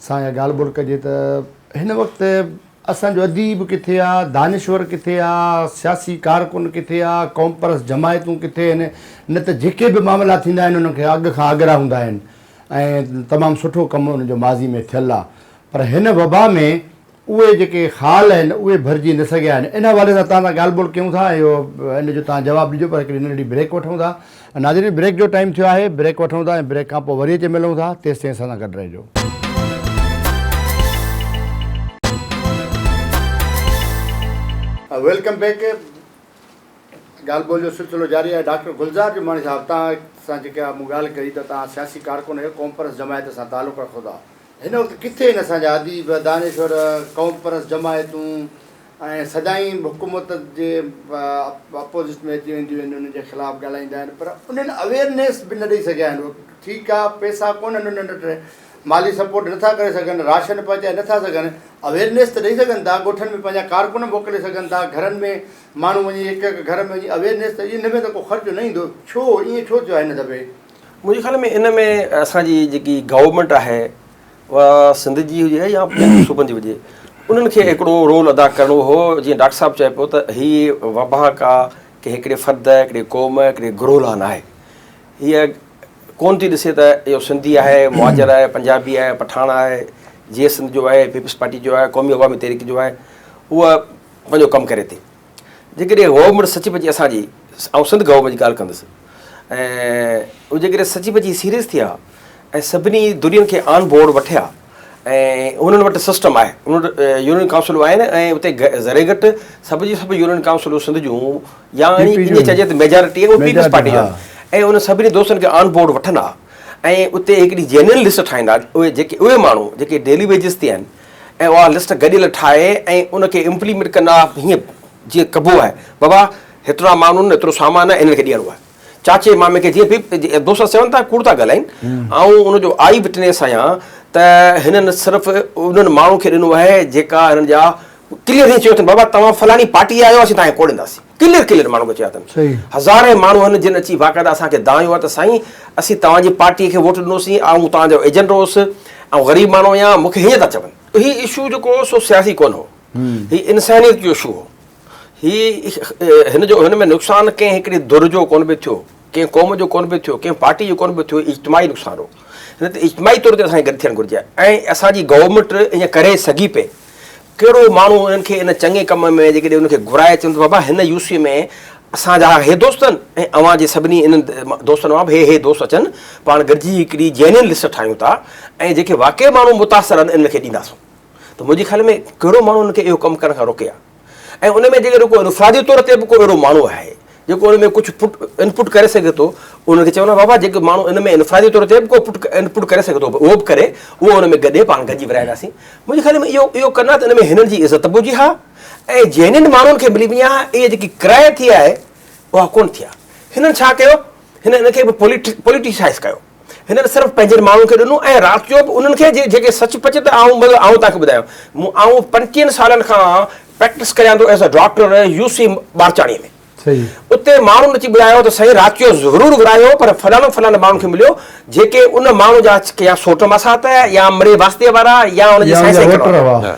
سان اها ڳالهه ٻولهه ڪجي ته هن وقت اسان جو اديب ڪٿي آ دانشور ڪٿي آ سياسي ڪارڪن ڪٿي آ قومپرست جماعتون ڪٿي آهن نه ته جيڪي به معاملا ٿيندا آهن انهن کي اڳ کان اڳرا هوندا آهن ۽ تمام سٺو ڪم ان جو ماضي ۾ ٿيل آ پر هن وبا ۾ اهي جيڪي خال آهن اهي ڀرجي نه سگهيا آهن ان حوالي سان توهان سان ڳالهه ٻولهه ڪيون ٿا ۽ اهو ان جو توهان جواب ڏجو پر هڪڙي ننڍڙي بريڪ وٺون ٿا ناظرين بريڪ جو ٽائيم ٿيو آهي بريڪ وٺون ٿا ۽ بريڪ کان پوء وري اچي ملون ٿا تيستائين اسان سان گڏ رهجو. Welcome back ڳالهه ٻولهه جو سلسلو جاري آهي ڊاڪٽر گلزار جماڻي صاحب توهان سان جيڪا مون ڳالهه ڪئي ته توهان سياسي ڪارڪن آهيو قومپرست جماعت سان تعلق رکو ٿا هن وقت ڪٿي آهن اسان جا اديب، دانشور، قومپرست جماعتون ۽ سدائين حڪومت جي اپوزٽ ۾ اچي وينديون آهن انهن جي خلاف ڳالهائيندا آهن پر انهن اويئرنيس به نه ڏئي سگهيا آهن ٺيڪ آهي پئسا ڪونهن انهن وٽ مالي سپورٽ نٿا ڪري سگهن راشن پهچائي نٿا سگهن اويئرنيس ته ڏئي سگهن ٿا ڳوٺن ۾ پنهنجا ڪارڪن موڪلي سگهن ٿا گهرن ۾ ماڻهو وڃي هڪ هڪ گهر ۾ وڃي اويئرنيس ته ان ۾ ته ڪو خرچ نه ايندو ڇو ائين ڇو ٿيو آهي هن دفعي؟ منهنجي خيال ۾ ان ۾ اسان جي جيڪي گورنمينٽ آهي اها سنڌ جي هجي يا ٻين صوبن جي هجي انهن کي هڪڙو رول ادا ڪرڻو هو جيئن ڊاڪٽر صاحب چئي پيو ته هي وبا ڪا ڪنهن هڪڙي فرد هڪڙي قوم هڪڙي گروهه لاء ناهي هيء ڪون ٿي ڏسي ته اهو سنڌي آهي مهاجر آهي پنجابي آهي پٺاڻ آهي جي سنڌ جو آهي پيپلز پارٽي جو آهي قومي عوامي تحريڪ جو آهي اها پنهنجو ڪم ڪري ٿي جيڪڏهن گورنمينٽ سچي پچي اسان جي آئون سنڌ گورنمينٽ جي ڳالهه ڪندس ۽ اهي جيڪڏهن سچي پچي سيريس ٿيا ۽ سڀني ڌرين کي آن بورڊ وٺيا ۽ انهن وٽ سسٽم آهي انهن وٽ يونين ڪائونسلون آهن ۽ اتي ذري گهٽ سڀ جي سڀ يونين ڪائونسلون سنڌ جون يا ائين چئجي ته ميجارٽي اهي پيپلز پارٽي جون ۽ انهن سڀني دوستن کي آن بورڊ وٺن ها ۽ اتي هڪڙي جينوئن لسٽ ٺاهيندا اهي جيڪي اهي ماڻهو جيڪي ڊيلي ويجز تي آهن ۽ اها لسٽ گڏيل ٺاهي ۽ ان کي امپليمينٽ ڪندا هيئن جيئن ڪبو آهي بابا هيترا ماڻهو آهن هيترو سامان آهي انهن کي ڏيڻو آهي چاچي مامي کي جيئن به دوست چون ٿا ڪوڙ ٿا ڳالهائين آئون ان جو آئي وٽنيس آهيان ته هنن صرف انهن ماڻهن کي ڏنو آهي جيڪا هنن جا ڪليئر هيئن چيو اٿن بابا توهان فلاڻي پارٽي جا آهيو اسين توهان کي ڪو ڏينداسين ڪليئر ڪليئر ماڻهن کي چيو اٿن هزارين ماڻهو آهن جن اچي باقاعده اسان کي دانهيو آهي ته سائين اسين توهان جي پارٽي کي ووٽ ڏنوسين آئون توهان جو ايجنٽ هوس آئون غريب ماڻهو آهيان مون کي هيئن ٿا چون. هي اشو جيڪو هو سو سياسي ڪونه هو هي انسانيت جو اشو هو هي هن جو هن ۾ نقصان ڪنهن هڪڙي ڌر جو ڪونه به ٿيو ڪنهن قوم جو ڪونه به ٿيو ڪنهن پارٽي جو ڪونه به ٿيو اجتماعي نقصان هو هن تي اجتماعي طور تي اسان کي گڏ ٿيڻ گهرجي ۽ اسان جي گورنمينٽ ائين ڪري سگهي پئي ڪهڙو ماڻهو انهن کي ان چڱي ڪم ۾ جيڪڏهن انهن کي گهرائي چون ته بابا هن يو سي ۾ اسان جا هي دوست آهن ۽ اوهان جي سڀني انهن دوستن مان به هي هي دوست اچن پاڻ گڏجي هڪڙي جينين لسٽ ٺاهيون ٿا ۽ جيڪي واقعي ماڻهو متاثر آهن انهن کي ڏينداسون ته منهنجي خيال ۾ ڪهڙو ماڻهو انهن کي اهو ڪم ڪرڻ کان روڪي ها ۽ ان ۾ جيڪڏهن ڪو انفرادي طور تي به ڪو اهڙو ماڻهو آهي جيڪو ان ۾ ڪجهه پٽ انپٽ ڪري سگهي ٿو ان کي چوندا بابا جيڪو ماڻهو ان ۾ انفرادي طور تي به ڪو پٽ انپٽ ڪري سگهي ٿو اهو به ڪري اهو ان ۾ گڏي پاڻ گڏجي ورهائينداسين منهنجي خيال ۾ اهو اهو ڪن ها ته ان ۾ هنن جي عزت به هجي ها ۽ جينين ماڻهن کي ملي وڃي ها اهي جيڪي ڪرائي ٿي آهي اها ڪونه ٿي ها هنن ڇا ڪيو هن ان کي به پوليٽيسائز ڪيو هنن صرف پنهنجن ماڻهن کي ڏنو ۽ رات جو به انهن کي جيڪي سچ پچ ته آئون مطلب آئون توهان کي ٻڌايان مون آئون پنجٽيهن سالن کان پريڪٽس ڪريان ٿو as a doctor U C Barchani ۾ اتي ماڻهن اچي ٻڌايو ته سائين رات جو ضرور ورهايو پر فلاڻو فلاڻو ماڻهن کي مليو جيڪي ان ماڻهو جا يا سوٽ ماسات يا مڙئي واسطي وارا يا ان جي سائين سائين ڪرڻ وارا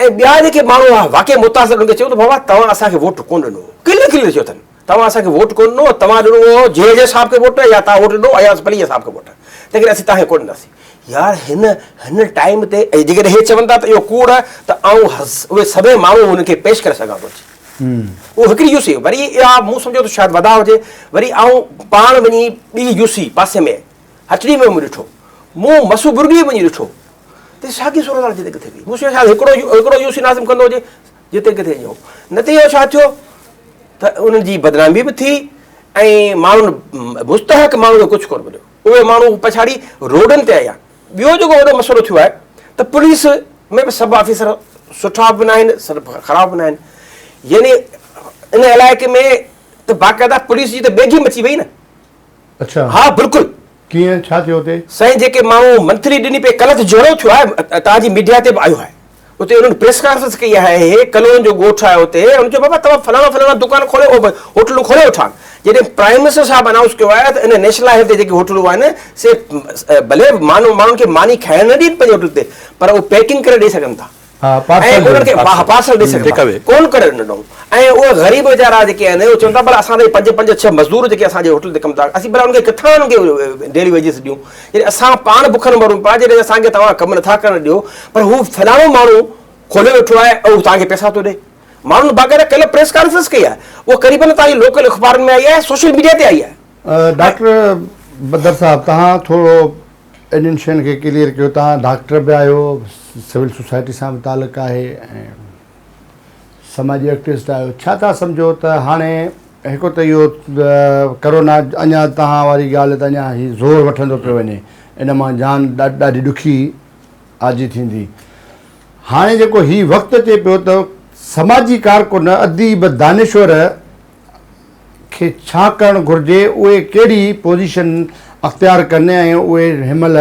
۽ ٻيا جيڪي ماڻهو هئا واقعي متاثر انهن کي چيو ته بابا توهان اسان کي ووٽ ڪونه ڏنو ڪليئر ڪليئر چيو اٿن توهان اسان کي ووٽ ڪونه ڏنو، توهان ڏنو هو جي جي صاحب کي ووٽ يا توهان ووٽ ڏنو اياز پليجي صاحب کي ووٽ، تنهنڪري اسين توهان کي ڪونه ڏينداسين. يار هن هن ٽائيم تي ۽ جيڪڏهن هي چون ٿا ته اهو ڪوڙ آهي ته آئون اهي سڀئي ماڻهو هن کي پيش ڪري سگهان ٿو اچي اهو هڪڙي يو سي وري اها مون سمجهيو ته شايد وڌاء هجي وري آئون پاڻ وڃي ٻي يو سي پاسي ۾ هٽڙي ۾ مون ڏٺو مون مسو برگي وڃي ڏٺو ته ساڳي صورت حال جتي ڪٿي به مون سمجهيو شايد هڪڙو هڪڙو يو سي ناظم ڪندو هجي جتي ڪٿي ائين هو نتيجو ڇا ٿيو ته انهن جي بدنامي به ٿي ۽ ماڻهن مستحق ماڻهن کي ڪجهه ڪونه مليو. اهي ماڻهو پڇاڙي روڊن تي آيا. ٻيو جيڪو وڏو مسئلو ٿيو آهي ته پوليس ۾ به سڀ آفيسر سٺا به ناهن سڀ خراب به ناهن. يعني ان علائقي ۾ ته باقاعده پوليس جي ته ٻيگهي مچي وئي نه. اڇا. ها بلڪل. ڪيئن ڇا ٿيو اتي؟ سائين جيڪي ماڻهو منٿلي ڏني پئي ڪلهه ته جهيڙو ٿيو آهي توهان جي ميڊيا تي به آيو آهي اتي انهن پريس ڪانفرنس ڪئي آهي هي ڪلون جو ڳوٺ آهي اتي انهن چيو بابا توهان فلاڻا فلاڻا دڪان کولي هوٽلون کولي ويٺا آهن جڏهن پرائم منسٽر صاحب انائونس ڪيو آهي ته ان نيشنل هاء وي تي جيڪي هوٽلون آهن سي ڀلي ماڻهن کي ماني کائڻ نه ڏين پنهنجي هوٽل تي پر اهو پيڪنگ ڪري ڏئي سگهن ٿا ۽ انهن کي پارسل ڏئي سگهن ٿا ڪونه ڪري ڏنو ۽ اهي غريب ويچارا جيڪي آهن اهي چون ٿا ڀلا اسان تي پنج پنج ڇهه مزدور جيڪي اسان جي هوٽل تي ڪم ٿا اسين ڀلا انهن کي ڪٿان انهن کي ڊيلي ويجز ڏيون جڏهن اسان پاڻ بکن مرون پيا جڏهن اسان کي توهان ڪم نٿا ڪرڻ ڏيو پر هو فلاڻو ماڻهو کولي ويٺو آهي ۽ هو توهان کي پئسا ٿو ڏئي ماڻهن باقاعده ڪلهه پريس ڪانفرنس ڪئي آهي اها قريبن توهان جي لوڪل اخبارن ۾ آئي آهي سوشل ميڊيا تي آئي آهي. ڊاڪٽر بدر صاحب توهان ٿورو انهن شين کي ڪليئر ڪيو توهان ڊاڪٽر به آهيو سول سوسائٽي سان به تعلق آهي ۽ سماجي ايڪٽوسٽ آهيو ڇا ٿا سمجهو ته هاڻي هڪ ته اهو ڪرونا اڃا توهان واري ڳالهه ته اڃا هي زور وٺندو پيو وڃي ان مان جان ڏاڍي ڏکي آجي ٿيندي هاڻي جيڪو هي وقت اچي پيو ته سماجي ڪارڪن اديب دانشور کي ڇا ڪرڻ گهرجي، اهي ڪهڙي پوزيشن اختيار ڪن ۽ اهي هن مهل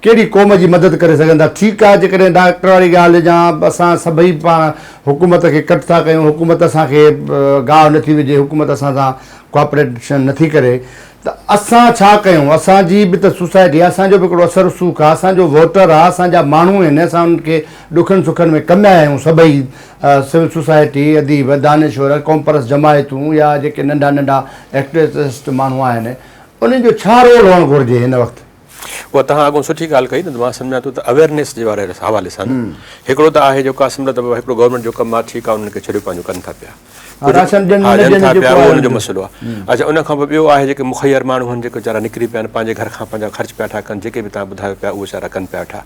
ڪهڙي قوم جي مدد ڪري سگهن ٿا. ٺيڪ آهي جيڪڏهن ڊاڪٽر واري ڳالهه يا اسان سڀئي پاڻ حڪومت کي ڪٽ ٿا ڪيون، حڪومت اسان کي گاهه نٿي وجهي، حڪومت اسان سان ڪوآپريشن نٿي ڪري ته اسان ڇا ڪيون، اسان جي به ته سوسائٽي آهي، اسان جو به هڪڙو اثر رسوخ آهي، اسان جو ووٽر آهي، اسان جا ماڻهو آهن، اسان انهن کي ڏکن سکن ۾ ڪم آيا آهيون سڀئي سول سوسائٽي، اديب، دانشور، قومپرست جماعتون يا جيڪي ننڍا ننڍا ايڪٽيوسٽ ماڻهو آهن انهن جو ڇا رول هئڻ گهرجي هن وقت؟ اها توهان اڳو سٺي ڳالهه ڪئي نه ته مان سمجهان ٿو ته اويئرنيس جي واري حوالي سان نه هڪڙو ته آهي جيڪو آهي ته هڪڙو گورنمينٽ جو ڪم آهي ٺيڪ آهي انهن کي ڇڏيو پنهنجو ڪن ٿا پيا راشن ڏين نه ڏين ٿا پيا اهو ان جو مسئلو آهي اڇا ان کان پوء ٻيو آهي جيڪي مخير ماڻهو آهن جيڪي ويچارا نڪري پيا آهن پنهنجي گهر کان پنهنجا خرچ پيا ٿا ڪن جيڪي به توهان ٻڌايو پيا اهو ويچارا ڪن پيا ويٺا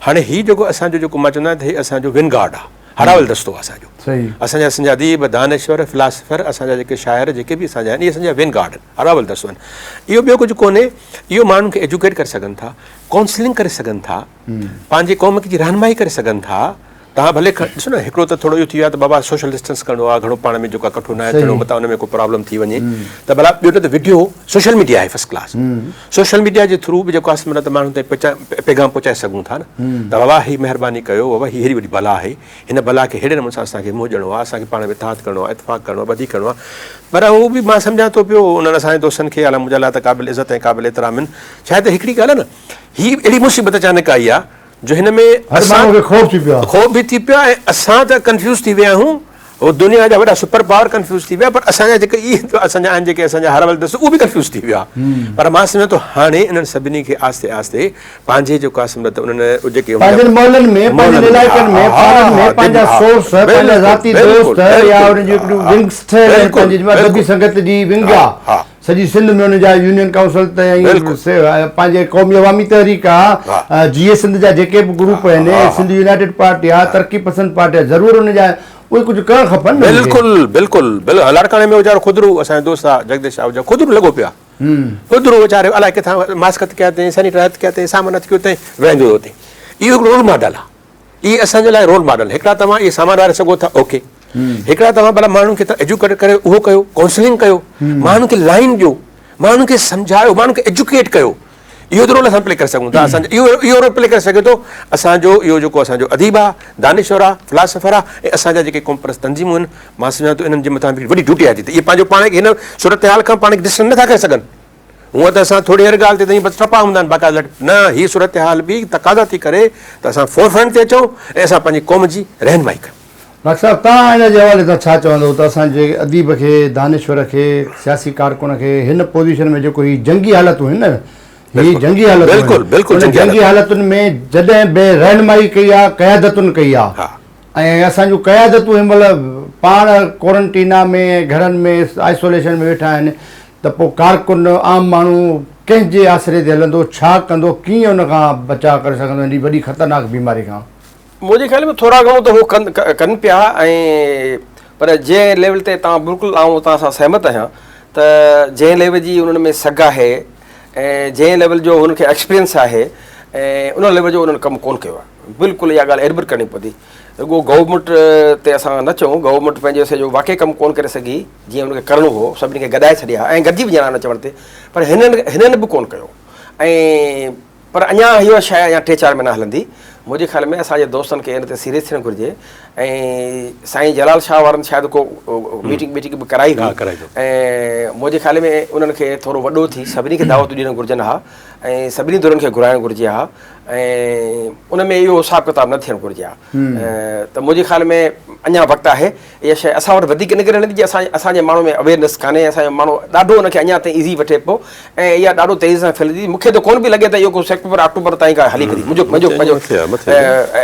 هاڻي هي جيڪو اسان جو جيڪو مان چوندو آهيان ته هي اسان جو ون گارڊ آهي هراول دستو آهي اسان جو اسان جا اسان جا اديب دانشور فلاسفر اسان جا جيڪي شاعر جيڪي به اسان جا آهن اهي اسان جا ون گارڊ آهن هراول دستو آهن اهو ٻيو ڪجهه ڪونهي اهو ماڻهن کي ايجوڪيٽ ڪري سگهن ٿا ڪائونسلنگ ڪري سگهن ٿا پنهنجي قوم جي رهنمائي ڪري سگهن ٿا توهان ڀلي ڏسو نه هڪڙو ته ٿورو اهو ٿي ويو آهي ته بابا سوشل ڊسٽنس ڪرڻو آهي گهڻو پاڻ ۾ جيڪو آهي ڪٺو ناهي ٿيڻو متان ان ۾ ڪو پرابلم ٿي وڃي ته ڀلا ٻيو نه ته وڊيو سوشل ميڊيا آهي فرسٽ ڪلاس سوشل ميڊيا جي ٿرو به جيڪو آهي مطلب ماڻهن تائين پيغام پهچائي سگهون ٿا نه ته بابا هي مهرباني ڪيو بابا هي هيڏي وڏي بلا آهي هن بلا کي ههڙي نموني سان اسان کي منهن ڏيڻو آهي اسان کي پاڻ ۾ اتحاد ڪرڻو آهي اتفاق ڪرڻو آهي ٻڌي ڪرڻو آهي پر هو به مان سمجهان ٿو پيو انهن اسان جي دوستن کي الائي منهنجا لاء ته قابل عزت ۽ قابل احترام آهن ڇا آهي ته هڪڙي ڳالهه آهي نه هي اهڙي مصيبت اچانڪ آئي آهي جو هن ۾ هر ماڻهو کي خوف ٿي پيو آهي. خوف به ٿي پيو آهي ۽ اسان ته ڪنفيوز ٿي ويا آهيون هو دنيا جا وڏا سپر پاور ڪنفيوز ٿي ويا پر اسان جا جيڪي اهي اسان جا آهن جيڪي اسان جا هر ول دست اهي به ڪنفيوز ٿي ويا پر مان سمجهان ٿو هاڻي انهن سڀني کي آهستي آهستي پنهنجي جيڪو آهي سمجهه ته انهن جيڪي پنهنجن محلن ۾ پنهنجن علائقن ۾ پاڙن ۾ پنهنجا سورس پنهنجا ذاتي دوست يا انهن جون هڪڙيون ونگس ٺهيل آهن پنهنجي جيئن ادبي سنگت جي ونگ آهي سڄي سنڌ ۾ ان جا يونين ڪائونسل ته پنهنجي قومي عوامي تحريڪ آ جيئي سنڌ جا جيڪي به گروپ آهن سنڌ يونائيٽيڊ پارٽي آ ترقي پسند پارٽي آ ضرور ان جا اهي ڪجهه ڪرڻ کپن نه بلڪل بلڪل بلڪل لاڙڪاڻي ۾ ويچارو خودرو اسان جو دوست آ جگديش آهوجا خودرو لڳو پيو آ خودرو ويچاري الائي ڪٿان ماسڪ هٿ ڪيا اٿئي سينيٽائزر هٿ ڪيا اٿئي سامان هٿ ڪيو اٿئي ويهندو اتي اهو هڪڙو رول ماڊل آ اهي اسان جي لاء رول ماڊل هڪڙا توهان اهي سامان واري سگهو ٿا اوڪي هڪڙا توهان ڀلا ماڻهن کي ايجوڪيٽ ڪري اهو ڪيو ڪائونسلنگ ڪيو ماڻهن کي لائن ڏيو ماڻهن کي سمجهايو ماڻهن کي ايجوڪيٽ ڪيو اهو ته رول اسان پلي ڪري سگهون ٿا اسان اهو اهو رول پلي ڪري سگهي ٿو اسان جو اهو جيڪو اسان جو اديب آهي دانشور آهي فلاسفر آهي ۽ اسان جا جيڪي قوم پرست تنظيمون آهن مان سمجهان ٿو انهن جي مٿان وڏي ڊيوٽي آهي ته اهي پنهنجو پاڻ کي هن صورتحال کان پاڻ کي ڊسٽنس نٿا ڪري سگهن هونء ته اسان ٿوري هر ڳالهه تي ته ائين بس ٽپا هوندا آهن باقاعده لٽ نه هي صورتحال به تقاضا ٿي ڪري ته اسان فور فرنٽ تي اچون ۽ اسان پنهنجي قوم جي رهنمائي ڪيون. ڊاڪٽر صاحب توهان ان جي حوالي سان ڇا چوندو ته اسان جي اديب کي، دانشور کي، سياسي ڪارڪن کي هن پوزيشن ۾ جيڪو هي جنگي حالتون هن نه هي جنگي حالتون بلڪل بلڪل ان جنگي حالتن ۾ جڏهن به رهنمائي ڪئي آ قيادتن ڪئي آ ۽ اسان جون قيادتون هن مهل پاڻ ڪورنٽينا ۾ گهرن ۾ آئسوليشن ۾ ويٺا آهن ته پوء ڪارڪن، عام ماڻهو ڪنهن جي آسري تي هلندو، ڇا ڪندو، ڪيئن ان کان بچاء ڪري سگهندو هن وڏي خطرناڪ بيماري کان؟ منهنجي خيال ۾ ٿورا گهڻو ته هو ڪن ڪن پيا ۽ پر جنهن ليول تي توهان بلڪل آئون توهان سان سهمت آهيان ته ته جنهن ليول جي انهن ۾ سگهه آهي ۽ جنهن ليول جو انهن کي ايڪسپيرينس آهي ۽ ان ليول جو انهن ڪم ڪونه ڪيو آهي. بلڪل اها ڳالهه ايڊمٽ ڪرڻي پوندي. رڳو گورنمينٽ تي اسان نه چئون، گورنمينٽ پنهنجي حصي جو واقعي ڪم ڪونه ڪري سگهي جيئن ان کي ڪرڻو هو، سڀني کي گڏائي ڇڏي ها ۽ گڏجي وڃن ها ان چوڻ تي، پر هنن هنن به ڪونه ڪيو ۽ پر اڃا اها شيء اڃا ٽي چار مهينا هلندي. منهنجي خيال ۾ اسان جي دوستن کي ان تي سيريس ٿيڻ گهرجي ۽ سائين جلال شاهه وارن شايد ڪو ميٽنگ ٻيٽنگ به ڪرائي هئي ۽ منهنجي خيال ۾ انهن کي ٿورو وڏو ٿي سڀني کي دعوتون ڏيڻ گهرجن ها ۽ سڀني ڌرين کي گهرائڻ گهرجي ها ۽ ان ۾ اهو حساب ڪتاب نه ٿيڻ گهرجي ها ته منهنجي خيال ۾ اڃا وقت آهي. اها شيء اسان وٽ وڌيڪ ان ڪري هلندي جي اسان اسان جي ماڻهن ۾ اويئرنيس ڪانهي اسان جو ماڻهو ڏاڍو ان کي اڃا تائين ايزي وٺي پيو ۽ اها ڏاڍو تيزي سان ڦهلجي مون کي ته ڪونه پئي لڳي ته اهو ڪو سيپٽمبر آڪٽوبر تائين ڪا هلي ويندي منهنجو منهنجو پنهنجو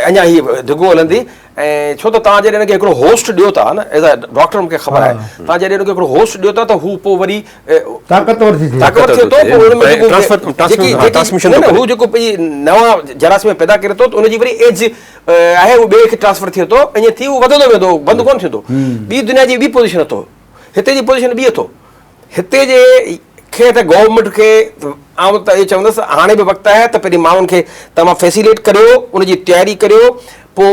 اڃا هي ڊگهو هلندي ۽ ڇو ته توهان جڏهن ان کي هڪڙو هوسٽ ڏيو ٿا نه ايز اي ڊاڪٽر مون کي خبر آهي توهان جڏهن ان کي هڪڙو هوسٽ ڏيو ٿا ته هو پوء وري طاقتور ٿي ٿئي طاقتور ٿئي ٿو پوء ان ۾ جيڪو جيڪي نه هو جيڪو پنهنجي نوان جراثيم پيدا ڪري ٿو ته ان جي وري ايج آهي اهو ٻئي کي ٽرانسفر ٿئي ٿو ائين ٿي اهو وڌندو ويندو بند ڪونه ٿيندو. ٻي دنيا جي ٻي پوزيشن اٿو هتي جي پوزيشن ٻي اٿو هتي جي کي ته گورنمينٽ کي آئون ته اهو چوندس هاڻي به وقت آهي ته پهرين ماڻهن کي توهان فيسيليٽ ڪريو ان جي تياري ڪريو پوء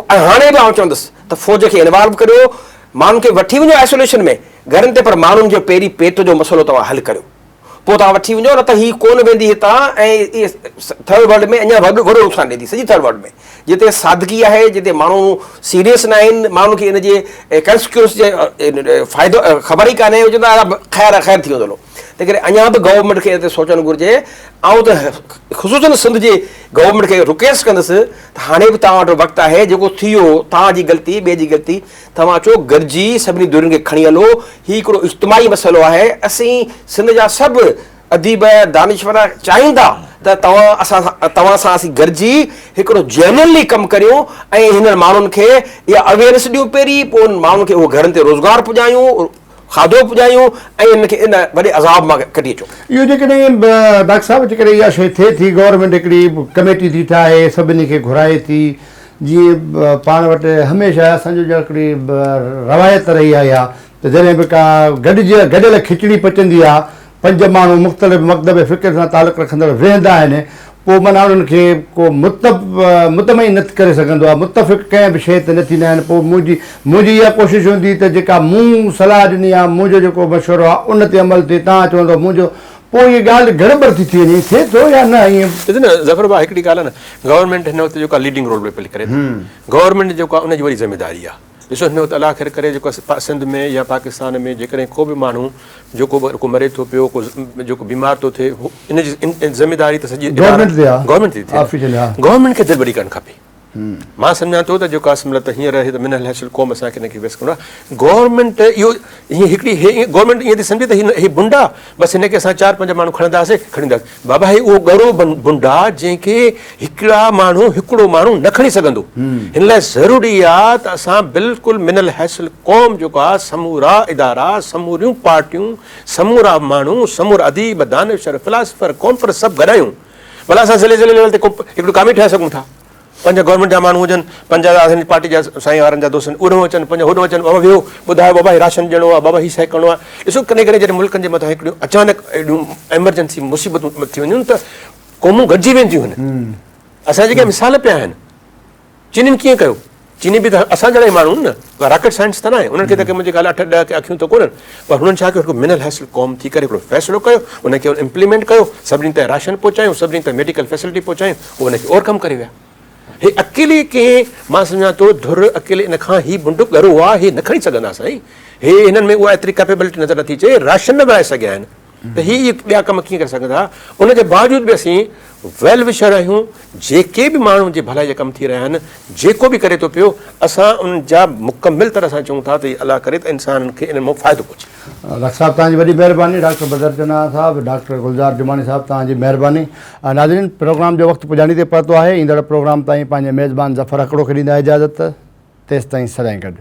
هاڻي به آئون چوندس ته فوج کي انوالو ڪريو ماڻهن کي وٺي وڃو آئسوليشن ۾ گهرن تي پر ماڻهن جو پهرين پيٽ جو مسئلو توهان حل ڪريو پوء توهان وٺي وڃو نه ته هي ڪونه ويندي هتان ۽ ٿرڊ ورلڊ ۾ اڃا وڏو وڏو نقصان ڏيندي سڄي ٿرڊ ورلڊ ۾ جتي سادگي آهي جتي ماڻهو سيريس نه آهن ماڻهن کي ان جي ڪانسيڪوئنس جي فائدو خبر ئي ڪانهي چوندا خير آهي خير ٿي ويندو هلو تنهن ڪري اڃا به گورنمينٽ کي ان تي سوچڻ گهرجي آئون ته خصوصن سنڌ جي گورنمينٽ کي رڪويسٽ ڪندس ته هاڻي به توهان وٽ وقت آهي جيڪو ٿي ويو توهان جي غلطي ٻئي جي غلطي توهان اچو گڏجي سڀني ڌرين کي کڻي هلو، هي هڪڙو اجتماعي مسئلو آهي، اسين سنڌ جا سڀ اديب دانشور چاهين ٿا ته توهان اسان سان توهان سان اسين گڏجي هڪڙو جينوئنلي ڪم ڪريون ۽ هنن ماڻهن کي اها اويئرنيس ڏيون پهرين پوء انهن ماڻهن کي اهو گهرن تي روزگار پڄايون کاڌو پڄايون ۽ انهن کي ان وڏي عذاب مان ڪڍي اچون. اهو جيڪڏهن ڊاڪٽر صاحب جيڪڏهن اها شيء ٿئي ٿي گورنمينٽ هڪڙي ڪميٽي ٿي ٺاهي سڀني کي گهرائي ٿي جيئن پاڻ وٽ هميشه اسان جو جو هڪڙي روايت رهي آهي اها ته جڏهن به ڪا گڏجي گڏيل کچڙي پچندي آهي پنج ماڻهو مختلف مڪتب فڪر سان تعلق رکندڙ ويهندا آهن پوء معنيٰ انهن کي ڪو مطمئن نه ڪري سگهندو آهي متفق ڪنهن به شيء تي نه ٿيندا آهن پوء منهنجي منهنجي اها ڪوشش هوندي ته جيڪا مون صلاح ڏني آهي منهنجو جيڪو مشورو آهي ان تي عمل ٿئي توهان چوندؤ منهنجو پوء اها ڳالهه گڙٻڙ ٿي ٿي وڃي ٿئي ٿو يا نه ائين؟ ڏس نه ظفر ڀاء هڪڙي ڳالهه آهي نه گورنمينٽ هن وقت جيڪو آهي ليڊنگ رول پئي پلي ڪري گورنمينٽ جيڪو آهي ان جي وڏي ذميداري آهي ڏسو هن وقت الله خير ڪري جيڪو سنڌ ۾ يا پاڪستان ۾ جيڪڏهن ڪو به ماڻهو جيڪو به ڪو مري ٿو پيو ڪو جيڪو بيمار ٿو ٿئي ان جي ذميداري ته سڄي گورنمينٽ تي آهي گورنمينٽ تي ٿئي گورنمينٽ کي دل وڏي ڪرڻ کپي مان سمجهان ٿو ته جيڪو آسم لت هينئر رهي ته منهل حيث القوم اسان کي ان کي ويس ڪرڻو آهي گورنمينٽ اهو هي هڪڙي هي گورنمينٽ ائين ٿي سمجهي ته هي هي بنڊا بس هن کي اسان چار پنج ماڻهو کڻنداسي کڻنداسي بابا هي اهو ڳرو بنڊا جنهن کي هڪڙا ماڻهو هڪڙو ماڻهو نه کڻي سگهندو هن لاء ضروري آهي ته اسان بلڪل منهل حيث القوم جيڪو آهي سمورا ادارا سموريون پارٽيون سمورا ماڻهو سمورا اديب دانشور فلاسفر قومپرست سڀ گڏايون ڀلا اسان ضلعي ضلعي ليول تي ڪو هڪڙو ڪاميٽي ٺاهي سگهون ٿا پنج گورنمينٽ جا ماڻهو هجن پنج اسان جي پارٽي جا سائين وارن جا دوست اوڏهون اچن پنج هوڏهون اچن بابا ويهو ٻڌايو بابا هي راشن ڏيڻو آهي بابا هي شيء ڪرڻو آهي ڏسو ڪڏهن ڪڏهن جڏهن ملڪن جي مٿان هڪڙيون اچانڪ اهڙيون ايمرجنسي مصيبتون ٿي وڃن ته قومون گڏجي وينديون آهن اسان جيڪي مثال پيا آهن چينين ڪيئن ڪيو؟ چيني به ته اسان جهڙا ئي ماڻهو آهن نه، ڪا راڪيٽ سائنس ته ناهي، انهن کي ته ڪي منهنجي خيال اٺ ڏهه ڪي اکيون ته ڪونهن، پر هنن ڇا ڪيو هڪڙو من الحيث القوم ٿي ڪري هڪڙو فيصلو ڪيو، ان کي امپليمينٽ ڪيو، سڀني تائين راشن پهچايون، سڀني تائين ميڊيڪل فيسلٽي پهچايون، پوء ان کي اور ڪم ڪري ويا. هي اڪيلي ڪنهن مان سمجهان ٿو ڌر اڪيلي ان کان هي بنڊ ڳرو آ، هي نه کڻي سگهندا سائين، هي هنن ۾ اها ايتري ڪيپيبلٽي نظر نٿي اچي، راشن نه ورهائي سگهيا آهن. ته هي اهي ٻيا ڪم ڪيئن ڪري سگهن ٿا؟ ان جي باوجود به اسين ويل وشر آهيون، جيڪي به ماڻهن جي ڀلائي جا ڪم ٿي رهيا آهن، جيڪو به ڪري ٿو پيو، اسان ان جا مڪمل طرح سان چئون ٿا ته الله ڪري ته انسانن کي انهن مان فائدو پهچي. ڊاڪٽر صاحب توهان جي وڏي مهرباني ڊاڪٽر بدر چنا صاحب ڊاڪٽر گلزار جماڻي صاحب توهان جي مهرباني ناظرين پروگرام جو وقت پڄاڻي تي پهتو آهي ايندڙ پروگرام تائين پنهنجي ميزبان ظفر هڪڙو کي ڏيندا اجازت تيستائين سدائين گڏ.